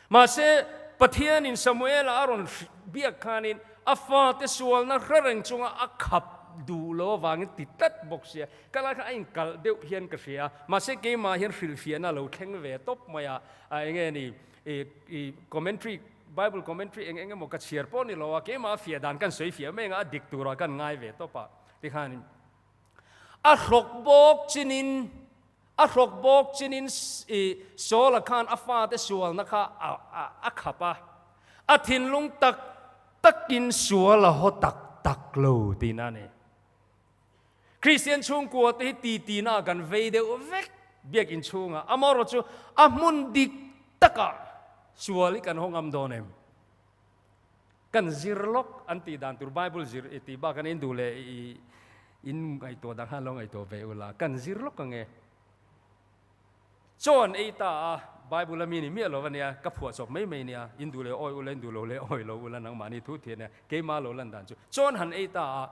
Mahse, Pathianin Samuela a rawn biak khanin a fate sualna hre reng chunga a khap duh lo avangin ti tlat bawk sia. Ka lai khan a inkalh deuh hian ka hria. Mahse, keimah hian hrilhfiahna a lo thleng ve tawp mai a. A enge ni? I commentary, Bible commentary eng eng emaw ka chhiar pawh ni lo a, keimah a fiah dan kan sawi fiah mai anga a dik turah kan ngai ve tawp a. Tikhan a hrawk bawk chinin, a hrawk bawk chinin i Saul-a khan a fate sualna kha a khap a, a thinlung tak takin sual a haw tak tak lo tihna a ni. Kristian chhungkua te hi titina ah kan vei deuh vek biakinn chhungah, amaherawh chu a hmun dik takah sual hi kan haw ngam dawn em? Kan zir lawk an tih dan tur Bible zir i tih bak an in duh leh i in ngaihtuah dang khan lo ngaihtuah ve ula, kan zir lawk ange. Chaw an ei ta a, Bible a mi ni miah lo ania, ka phuah chawp mai mai nia, in duh leh awi ula, in duh lo leh awi lo ula nangmahni thu thian nia, keimah lo lan dan chu. Chaw an han ei ta a,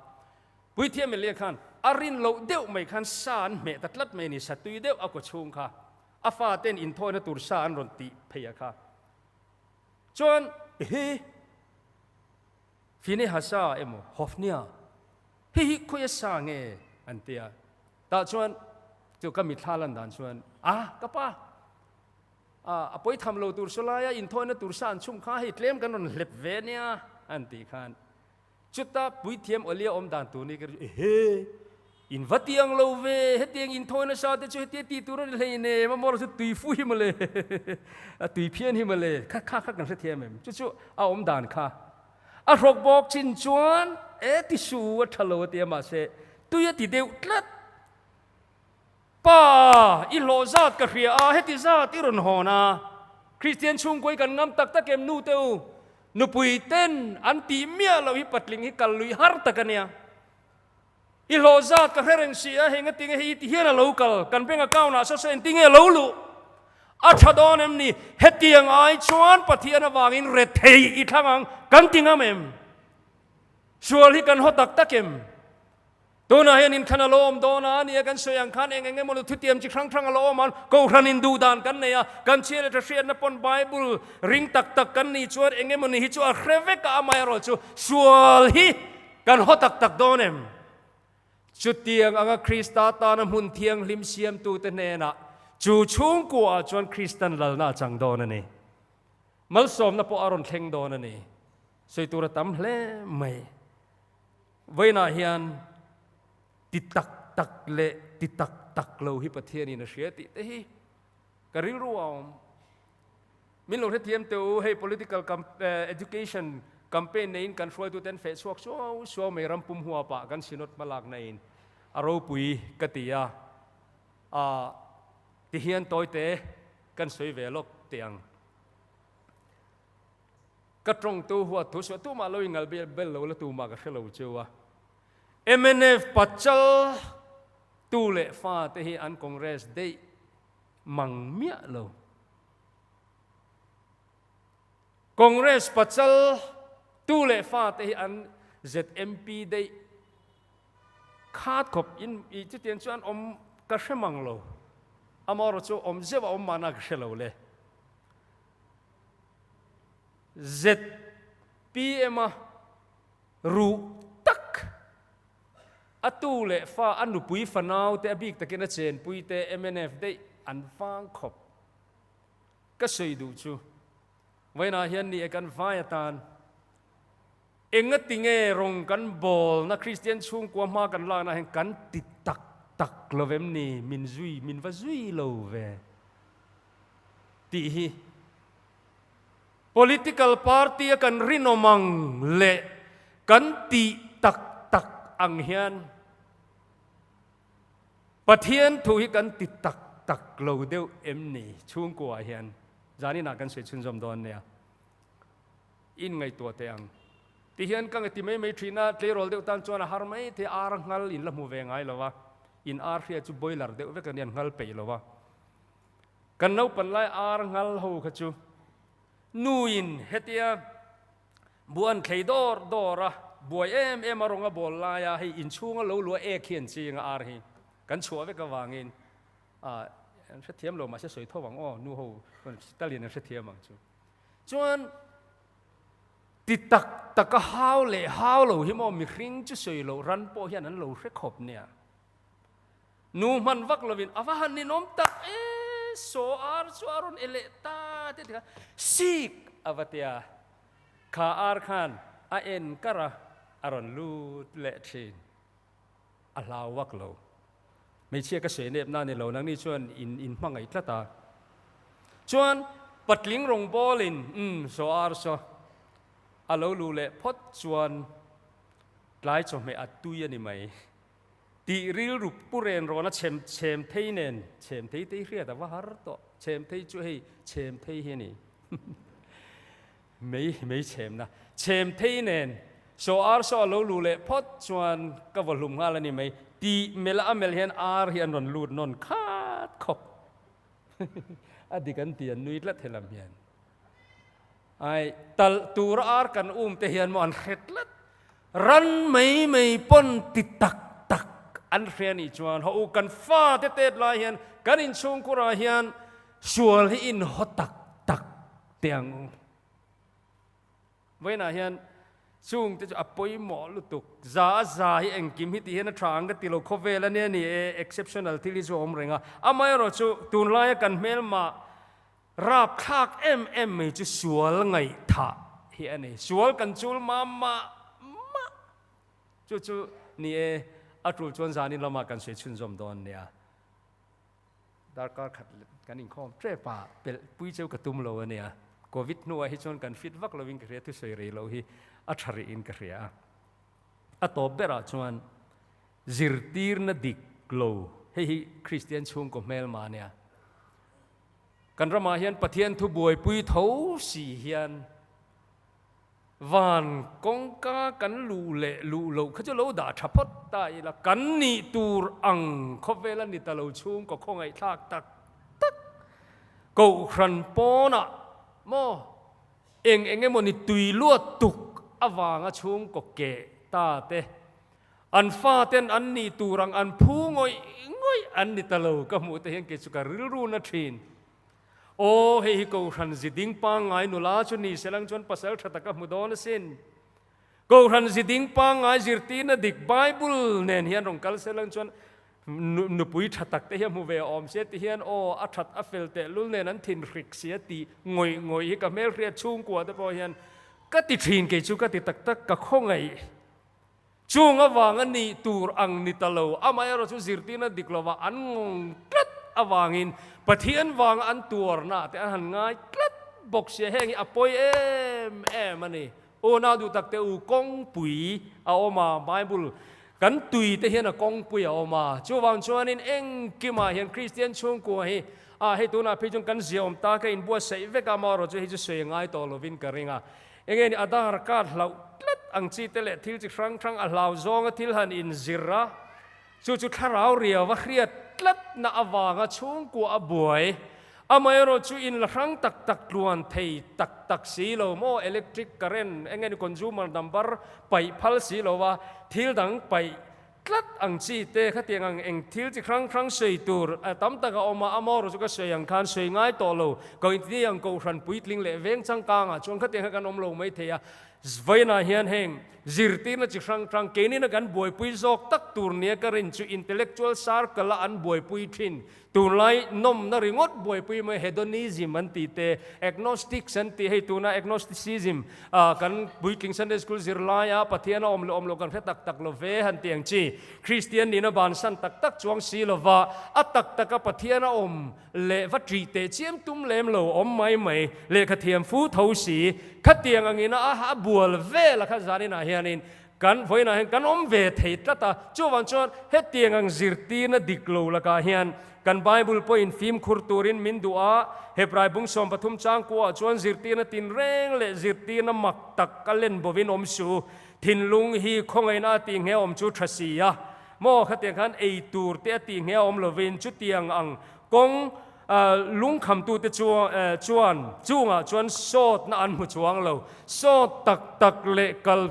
Puithiam Elia khan a rin loh deuh mai khan sa an hmeh ta tlat mai a ni, sa tui deuh a kaw chhung kha a faten inthawina tur sa an rawn tih phei a kha. Chuan ehe, Finehasa emaw Hofnia, hei hi khawia sa nge an ti a, tah chuan chu ka mitthla lan dan chuan a ka pa, a pawi tham lo tur saw laia inthawina tur sa an chhum kha hei tlem kan rawn hlep ve nia an tih khan Chuta puithiam Awlia awm dan tur ni ka ri, Ehe! In va tiang lo ve, hetiang inthawi nasa te chu hetia tih tur a ni hlei nem, a mawr chu tui fu hi mawle, a tui phian hi mawle, kha kha kha kan hrethiam em? Chu chu a awm dan kha. A hrawk bawk chin chuan, E ti su, a tha lo a ti a, mahse tui a ti deuh tlat. Pa, i hlawh zat ka hria a, heti zat i rawn hawn a. Kristian chhungkawi kan ngam tak tak em nu te u? Nupui ten an tih miah loh hi patling hi kal lui har tak a nia. I hlawh zat ka hre reng si a, heng atinge hei i ti hian a lo kal, kan bank account ah saw saw engtinge a lo luh? A tha dawn em ni? Hetiang ai chuan Pathian avangin rethei i thlang ang kan ti ngam em? Sual hi kan haw tak tak em? Tunah hian inthlan a lo awm dawn a, nia kan sawi ang khan eng eng emaw thutiam chi hrang hrang a lo awm a, Kohhran in duh dan kan nei a, kan chhia leh tha hriatna pawn Bible ring tak tak kan nih chuan eng emaw ni hi chu a hre vek a, amaherawh chu sual hi kan haw tak tak dawn em? Chutiang anga Krista tana hmun thianghlim siamtute hnenah chu chhungkuaah chuan Kristan lalna a chang dawn a ni. Malsawmna pawh a rawn thleng dawn a ni. Sawi tur a tam hle mai. Vawiinah hian ti tak tak leh ti tak tak lo hi Pathianin a hria tih te hi ka rilru a awm. Min lo hrethiam teh u, hei political education campaign neiin kan hruaitute an feh chhuak suau suau mai ram pum huapah kan synod hmalakna in a ropui ka ti a, ti hian tawite kan sawi ve lawk teh ang. Ka tawngtu huat thu suah tumah lo ingal bel lo la tumah ka hre lo cheu a. Mnf pachal tu leh fa te hi an Congress deih mang miah lo. Congress pachal tu leh fa te hi an ZMP deih khat khawp in i chutiang chu an awm ka hre mang lo. Amaherawhchu chu awm zeuh a awm mahna ka hre lo le. PM-a ruh tak a tu leh fa a nupui fanau te a bik takin a chenpui te mnf daih an vang khawp. Ka sawi duh chu vawiinah hian ni e kan vai atan Engatinge rawng kan bawlna Kristian chhungkua hma kan lakna hian kan ti tak tak lo vem ni? Min zui, min va zui lo ve tih hi political party a kan rinawm ang leh kan tih tak tak ang hian Pathian thu hi kan ti tak tak lo deuh em ni? Chhungkua hian zaninah kan sawi chhunzawm dawn nia. In ngaihtuah teh ang. Ti hian ka ti mai mai thin a, tleirawl deuh tan chuan a har mai thei, ar nghal in la hmu ve ngai lo va, in ar hria chu boiler deuh vek a ni, an nghal peih lo va. Kan naupan lai ar nghal ho kha chu nuin hetia buan thlei dawr dawr a, buai em em a rawng a bawl lai a, hei inchhunga lo luah ek hi an ching a ar hi kan chhuah vek avangin an hrethiam lo mahse sawi tho ang aw, nu ho talin an hrethiam ang chu. Chuan ti tak taka hau leh hau lo hi maw mihring chu sawi loh ran pawh hian an lo hre khawp nia. Nu hman vak lovin a va han ninawm tak e, saw ar chu a rawn e leh ta te tikha sik a va tia. Kha ar khan a en kar a, a rawn lut leh thin. A hlau vak lo. Hmeichhia ka sawi nep na ni lo, nangni chuan in in hmangaih tlat a. Chuan patling rawngbawlin umm saw ar saw a lo luh leh phawt chuan tlai chawhmeh a tui a ni mai. Tih rilru pu ren rawn a chhem chhem thei nen chhem thei te hi hriat a va har tawh. Chhem thei chu hei chhem thei hi a ni. Mei mei chhemna chhem thei nen saw ar saw a lo luh leh phawt chuan ka vaw hlum nghal a ni mai tih melh a melh hian ar hi an rawn lut nawn khat khawp a dik an ti an nui tlat helam hian ai talh tur ar kan um te hian maw an hre tlat ran mai mai pawn ti tak tak an hre a nih chuan haw u kan fa te tet lai hian kan inchhungkurah hian sual hi in haw tak tak Teh ang u. Vawiinah hian chung te chu a pawimawh lutuk. Za a za hi engkim hi tih hian a tha ang ka ti lo. Khawvel a nia ni e, exceptional thil hi chu a awm reng a. Amaherawh chu tunlaia kan hmelmah rapthlak em em mai chu sual ngaihthah hi a ni. Sual kan chul mah mah mah. Chu chu ni e, a tul chuan zanin lamah kan sawi chhunzawm dawn nia. Darkar khat kan inkhawm tep a, pelh pui cheu ka tum lo a nia. Covid hnuah hi chuan kan fit vak lovin ka hria, thusawi rei loh hi a tha rihin ka hria a. A tawp berah chuan zirtirna dik lo, hei hi Kristian chhungkaw hmelma a nia. Kan ramah hian Pathian thu buaipui tho si hian Van kawngka kan luh leh luh loh kha chu lo dah tha phawt ta ila, kan nih tur ang khawvel a ni ta lo chhungkaw khawngaihthlak tak tak Kohhran pawnah maw eng eng emaw ni tui luat tuk avanga chhungkaw keh ta te an faten an nih tur ang an phu ngawih ngawih an ni ta lo ka hmuh te hian kei chu ka rilru na thin. Aw, hei hi Kohhran ziding pangngai nula chu ni selang chuan pasal tha taka hmu dawn asin. Kohhran ziding pangngai zirtirna dik Bible nen hian rawn kal selang chuan nupui tha tak te hi a hmu ve awm sia ti hian aw a that a fel tehlul nen an thin hrik sia tih ngawih ngawih hi ka hmelhriat chhungkua te pawh hian ka ti thin kei chu ka ti tak tak ka khawngaih. Chung avanga nih tur ang ni ta lo, amaherawh chu zirtirna dik lova an ngawng tlat avangin Pathian vanga an tuarna te an han ngai tlat bawk sia, heng hi a pawi em em a ni. Unau duh tak te u, kawngpui a awm a, Bible kan tui te hian a kawngpui a awm a, chuvang chuanin engkimah hian Kristian chhungkua hi a hei tunah phei chuan kan ziaawm ta ka inbuatsaih vek a, amaherawh chu hei chu sawi a ngai tawh lovin ka ring a. Enge ni Aadhaar card hlauh tlat ang chi te leh thil chi hrang hrang a hlau zawnga thil han inzir a, chu chu thlarau riau a hriat tlatna avanga chhungkua a buai. Amaherawh chu in la hrang tak tak tluan thei tak tak si lo maw, electric current enge ni consumer number paih phal si lo a, thil dang paih Tlat ang chi te khatiang ang eng thil chi hrang hrang sawi tur a tam tak a awm a, amaherawh chu ka sawi ang khan sawi ngai tawh lo, ko intini ang kohhran puitling leh veng changkangah chuan khatiang kha kan awm lo mai thei a. Vawiinah hian heng zirtirna chi hrang hrang keinina kan buaipui zawk tak tur nia ka rin chu intellectual circle a an buaipui thin. Tunlai nawmna ringawt buaipui mai hedonism an tih te, agnostics an tih hei tuna agnosticism kan puitling Sunday school zirlaia Pathian a awm leh awm loh kan hre tak tak lo ve han tih ang chi. Kristian nihna bansan tak tak chuang si lova a tak taka Pathian a awm leh va ṭih teh chiam tum lem lo awm mai mai, lehkha thiam fu tho si, khatiang angin a a bual vel a kha zaninah hianin kan vawiinah hian kan awm ve thei tlat a, chuvang chuan hetiang ang zirtirna dik lo lakah hian kan Bible pawhin fimkhur turin min duh a, Hebrai bung 13 changkuaah chuan zirtirna tinreng leh zirtirna mak tak a len bovin awm suh, thinlung hi khawngaihna a tih nghe awm chu tha si a. Maw khatiang khan ei tur te a tih nghe awm lovin chutiang ang kawng lungkhamtute chuan chungah chuan sawtna an hmu chuang lo. Sawt tak tak leh kal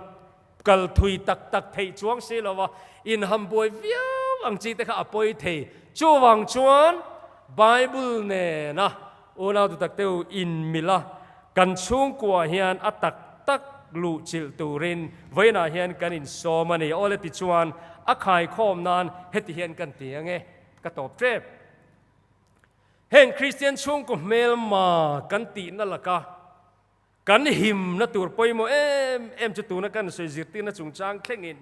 kal thui tak tak theih chuang si lova inhambuai viau ang chi te kha a pawi thei. Chuvang chuan Bible nena unau dutak teu inmilh a Kan chhungkua hian a tak tak luh chilh turin vawiinah hian kan insawm a ni. Awle tichuan a khaikhawm nan heti hian kan ti ang e, ka tawp tep. Heng Kristian chhungkaw hmelma kan tihna laka kan himna tur pawimawh em em chu tuna kan sawi zirtirna chungchang thlengin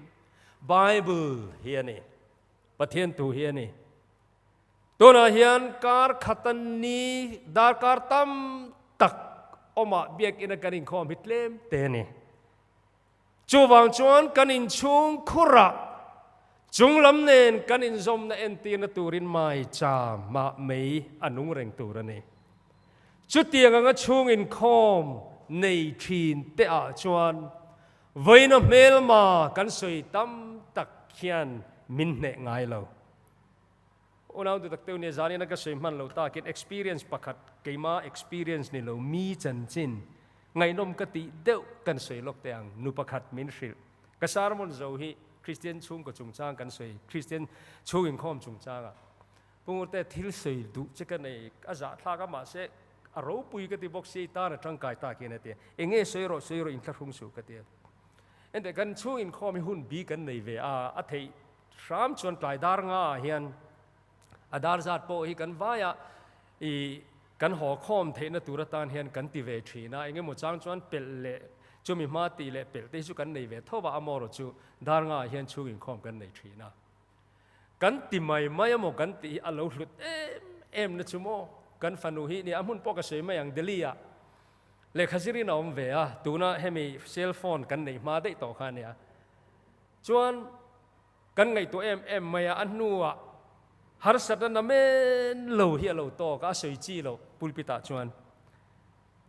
Bible hi a ni, Pathian thu hi a ni. Tunah hian kar khata ni darkar tam tak awmah biakina kan inkhawm hi tlem te a ni. Chuvang chuan kan inchhung khurah chunglam nen kan inzawmna entirna turin maicham mah mei a nung reng tur a ni. Chutiang anga chhung inkhawm nei thin te ah chuan vawiina hmelma kan sawi tam tak hian min hneh ngai lo. Unau duh tak teuh nia zanin a ka sawi hman lo takin experience pakhat keima experience ni lo mi chanchin ngaihnawm ka tih deuh kan sawi lawk teh ang nu pakhat min hrilh ka sermon zo hi Kristian chhungkaw chungchang kan sawi Kristian chhung inkhawm chungchanga Pungurte thil sawi duh che ka nei a zahthlak a mahse a ropui ka ti bawk si tan a tangkai takin a ti a enge sawi rawh sawi rawh inthlahrung suh ka ti a enteh kan chhung inkhawm hi hun bi kan nei ve a a theih Hram chuan tlai dar nga ah hian a dar zat pawh hi kan vaia i kan haw khawm theihna tur atan hian kan ti ve thin a, engemaw chang chuan pelh leh chumi hma tih leh pelh te hi chu kan nei ve tho va, amaherawh chu dar nga ah hian chhung inkhawm kan nei thin a. Kan ti mai mai amaw kan tih hi a lo hlut em em na chu maw kan fanu hi nia a hmun pawh ka sawi mai ang Delhi ah lehkha zirin a awm ve a, tuna hemi cell phone kan neih hma daih tawh kha a nia. Chuan kan ngaihtuah em em mai a, a hnuah harsatna namen lo hi a lo tawk a, a sawi chi loh pulpit ah chuan.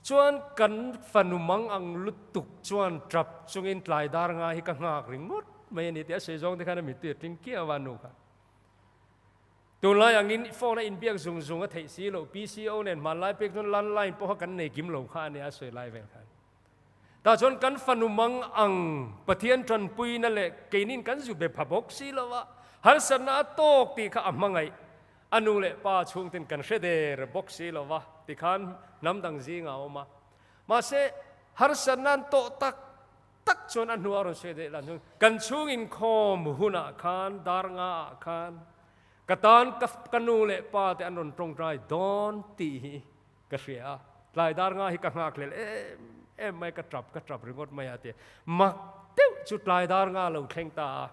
Chuan kan fanu mang ang lutuk chuan tap chungin tlai dar nga hi ka nghak ringawt mai a ni tih a sawi zawng te khan a mittui a tling kiau a nu kha. Tunlai angin phone a inbiak zung zung a theih si loh, PCO nen hmanlai pek chuan landline pawh kha kan nei kim lo kha a nia a sawi lai vel khan. Tah chuan kan fanu mang ang Pathian tanpuina leh keinin kan zu be pha bawk si lo a, harsatna a tawk tih kha a hmangaih. A nu leh pa chhungten kan hre der bawk si lo va, tikhan hnam dang zingah a awm a. Mahse, harsatna an tawh tak tak chuan a hnuah a rawn sawi daih lah chuan kan chhung inkhawm hunah khan dar ngaah khan ka tan ka nu leh pa te an rawn tawngtai dawn tih hi Ka hria a, tlai dar nga hi ka nghak hlel em em mai, ka tap ka tap ringawt mai a ti. Mak deuh chu tlai dar nga lo thleng ta a,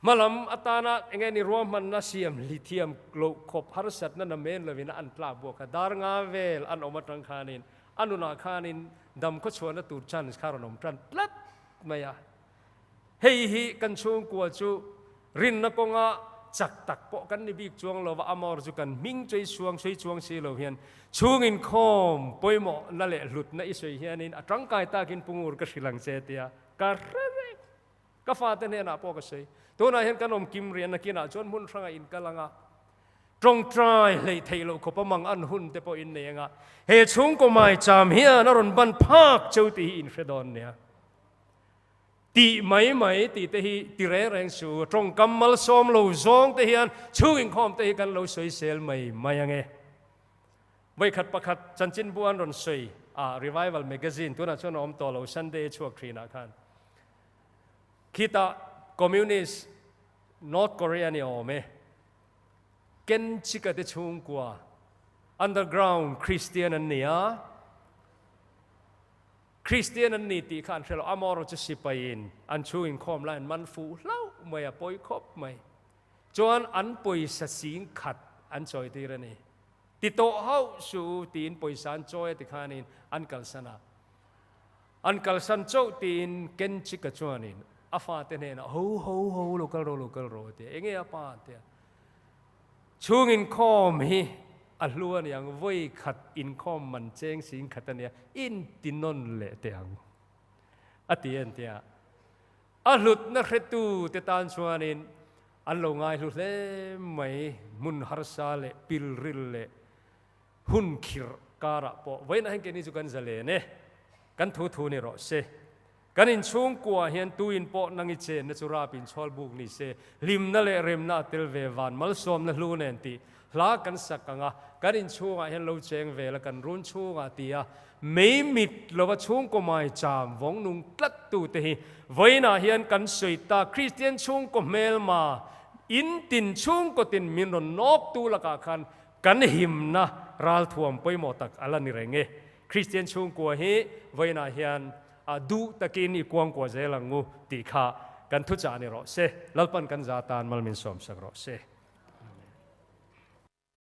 hmalam atana eng nge ni ruahmanna siam hli thiam loh khawp harsatna namen lovin an tlak buak a, dar nga vel an awm atang khanin a nunah khanin dam khawchhuahna tur chance kha rawn awm tan tlat mai a. Hei hi kan chhungkua chu rinna kawnga chak tak pawh kan ni bik chuang lo va, amawr chu kan hming chei suang sawi chuang si lo hian chhung inkhawm pawimawhna leh hlutna i sawi hianin a tangkai takin pungur ka hrilh ang che tia ka hre reng. Ka fate hnenah pawh ka sawi. Tunah hian kan awm kim rian nakinah chuan hmun hrangah in kal ang a, tawngtai hleih theih loh khawpa mang an hun te pawh in nei ang a, he chhungkaw maicham hian a rawn ban phak cheu tih hi in hre dawn nia. Tih mai mai tih te hi ti reng reng suh, tawngkam malsawm lo zawng te hian chhung inkhawm te hi kan lo sawisel mai mai ange. Vawikhat pakhat chanchinbu an rawn sawi a, Revival Magazine, tunah chuan a awm tawh lo, Sunday a chhuak thinah khan. Khitah Communist North Korea ni awm e. Ken chika te chhungkua underground Christian an ni a, Christian an ni tih kha an hre lo, amaherawhchu chu sipaiin an chhung inkhawm lai an man fuh hlauh mai a, pawi khawp mai. Chuan an pawisa sing khat an chawi tir a ni. Ti tawh hauh suh u tiin pawisa an chawi a tikhanin an kalsan a. An kalsan chauh tiin Ken Chika chuanin a fate hnenah ho ho ho lo kal rawh lo kal rawh a ti a, enge a pa a ti a. Chhung inkhawm hi a hlu a niang, vawi khat inkhawm man cheng sing khat a nia, inti nawn leh teh ang a ti en tia. A hlutna hretu te tan chuanin an lo ngai hlu hle mai, hmun harsa leh pilril leh hun khirh karah pawh vawiinah hian keini chu kan zalen e, kan thu thu ni rawh se. Kan inchhungkuaah hian tuin pawh nang i chenna chu rap inchhawl buk ni se, hlimna leh remna a tel ve van malsawmna hlu nen tih hla kan sak ang a, kan inchhungah hian lo cheng ve la kan run chhungah ti a, mei mit lova chhungkaw mai cham vawng nung tlat tute hi vawiinah hian kan sawi ta Kristian chhungkaw hmelma in tin chhungkaw tin min rawn nawktu lakah khan Kan himna ralthuam pawimawh tak a la ni reng e. Kristian chhungkua hi vawiinah hian duh takin i kuangkuah zel ang u tih kha kan thuchah ni rawh se. Lalpan kan za tan mal min sawmsak rawh se.